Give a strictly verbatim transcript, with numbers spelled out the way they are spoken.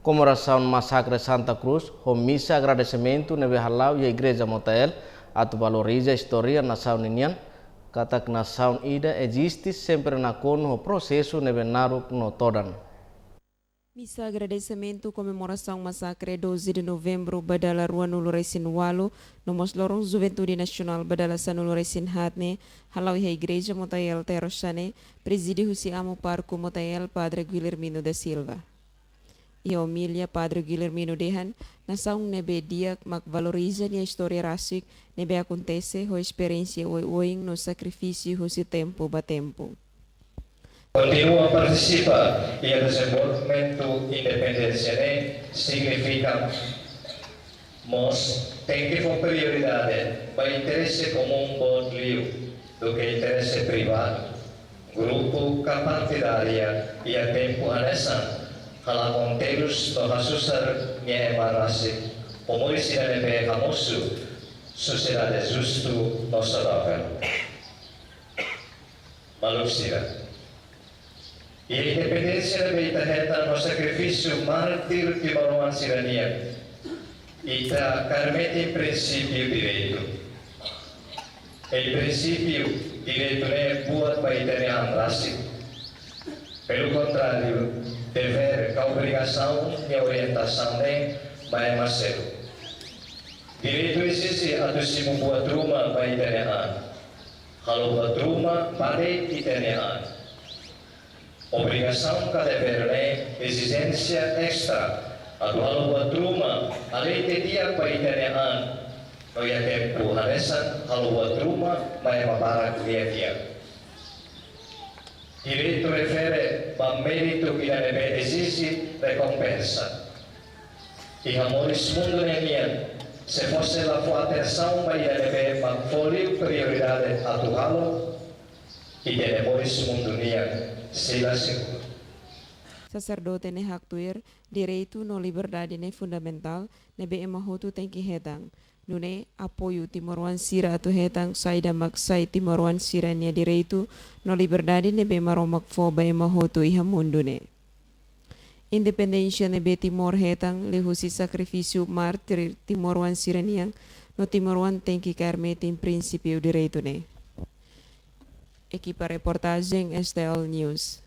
Komemorasaun Masakre Santa Cruz, ho misa agradesimentu ne'ebé hala'o iha Igreja Motael, atu valoriza istória nasaun ninian, katak nasaun ida eziste sempre nakonu ho prosesu ne'ebé naruk no todan. Misa agradesimentu komemorasaun Masakre doze de Novembru ba dala ruanulu-resin-ualu, no mós loron Juventude Nasionál ba dala sanulu-resin-haat ne'e, hala'o iha Igreja Motael Terrosane, prezide husi Amu Pároku Motael, Padre Guilhermino da Silva. Iha omilia, Padre Guilhermino dehan, nasaun ne'ebé di'ak mak valoriza nia istória rasik ne'ebé akontese ho esperiénsia oioin no sakrifísiu husi tempu ba tempu. Kontinua partisipa iha dezenvolvimentu independénsia ne'e signifika mós tenke fó prioridade ba interese komún boot liu duké interese privadu, grupu ka partidária iha tempu hanesan, halakon terus no hasusar nia ema rasik, ho moris ida ne'ebé hamosu sosiedade justu no saudavel. Maluk sira, iha independénsia ne'ebé ita hetan ho sakrifísiu mártir timoroan sira-nian, ita kaer metin prinsípiu direitu. I prinsípiu direitu ne'e buat ba ita-nia an rasik. Pelu kontráriu, devér ka obrigasaun nia orientasaun ne'e ba ema seluk. Direitu ezije atu simu buat ruma ba ita-nia an. Halo buat ruma ba de'it ita-nia an. Obrigasaun ka devér ne'e ezijénsia estra atu halo buat ruma além de di'ak ba ita-nia an, no iha tempu hanesan halo buat ruma ba ema barak nia di'ak. Direitu refere ba méritu ida ne'ebé ezije rekompensa. Iha moris mundu ne'e nian, se fó sira la fó atensaun ba ida ne'ebé mak fó liu prioridade atu halo, ita-nia moris mundu nian sei la seguru. Saserdote ne'e haktuir, direitu no liberdade ne'e fundamentál, ne'ebé ema hotu tenke hetan. Nune'e apoiu timoroan sira atu hetan saida mak sai timoroan sira-nia direitu no liberdade ne'ebé Maromak fó ba ema hotu iha mundu ne'e. Independénsia ne'ebé Timor hetan liuhusi sakrifísiu mártir timoroan sira-nian, no timoroan tenke kaer metin prinsípiu direitu ne'e. Ekipa reportajen S T L News.